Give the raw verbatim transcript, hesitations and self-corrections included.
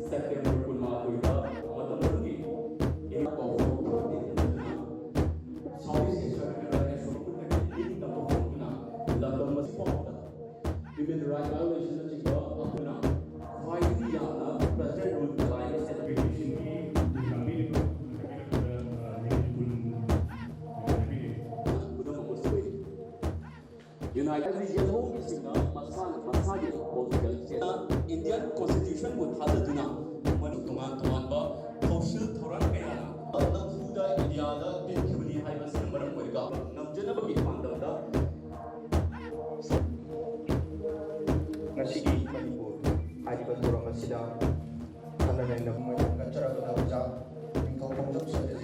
September ꯀꯨꯟꯃꯥꯊꯣꯏꯗ ꯃꯇꯝ ꯑꯗꯨꯒꯤ ꯏꯃꯥ ꯄꯥꯎ ꯐꯥꯎꯔꯛꯇꯦ꯫ ꯁꯥꯎꯠ ꯏꯁ ꯑꯦꯁꯤꯌꯥ ꯍ꯭ꯌꯨꯃꯦꯟ ꯔꯥꯏꯠꯁ ꯐꯣꯔꯝꯗꯒꯤ ꯅꯤꯡꯇꯝꯕ ꯍꯧꯔꯛꯇꯨꯅ ꯂꯝꯗꯝ ꯑꯁꯤ ꯐꯥꯎꯕꯗ ꯍ꯭ꯌꯨꯃꯦꯟ ꯔꯥꯏꯠ ꯚꯥꯏꯑꯣꯂꯦꯁꯟꯅꯆꯤꯡꯕ ꯑꯃꯅ ꯈ꯭ꯋꯥꯏꯗꯒꯤ ꯌꯥꯝꯅ ꯄ꯭ꯔꯖꯦꯟ ꯔꯨꯜ ꯆꯂꯥꯏꯕ ꯁꯦꯟꯇ꯭ꯔꯤꯁꯤꯡꯒꯤ ꯈꯨꯗꯝ ꯑꯃꯁꯨ ꯑꯣꯏꯔꯤ꯫ ꯌꯨꯅꯥꯏꯇꯦꯗ ꯔꯤꯖꯟ ꯍꯣꯝꯒꯤꯁꯤꯡꯅ ꯃꯁꯥꯅ ꯃꯁꯥꯒꯤ ꯄꯣꯂꯤꯇꯤꯀꯦꯜ ꯁꯦꯜ ꯏꯟꯗꯤꯌꯟ ꯀꯣꯟꯁꯇꯤꯇ꯭ꯌꯨꯁꯟꯕꯨ ꯊꯥꯖꯗꯨꯅ ꯃꯅꯨꯡ ꯇꯣꯉꯥꯟ ꯇꯣꯉꯥꯟꯕ ꯊꯧꯁꯤꯜ ꯊꯧꯔꯥꯡ ꯀꯌꯥꯅ ꯅꯝꯐꯨꯗ ꯏꯟꯗꯤꯌꯥꯗ ꯄꯤꯈꯤꯕꯅꯤ ꯍꯥꯏꯕꯁꯤꯅ ꯃꯔꯝ ꯑꯣꯏꯔꯒ ꯉꯝꯖꯅꯕꯒꯤ ꯄꯥꯟꯗꯝꯗ ꯉꯁꯤꯒꯤ ꯃꯅꯤꯄꯨꯔ ꯍꯥꯏꯔꯤꯕ ꯊꯧꯔꯝ ꯑꯁꯤꯗ ꯈꯪꯅ ꯅꯩꯅꯕ ꯀꯠꯆꯔꯛꯄꯗ ꯑꯣꯖꯥ ꯅꯤꯡꯊꯧ ꯈꯣꯡꯖꯣꯝ ꯁꯣꯏꯗꯅ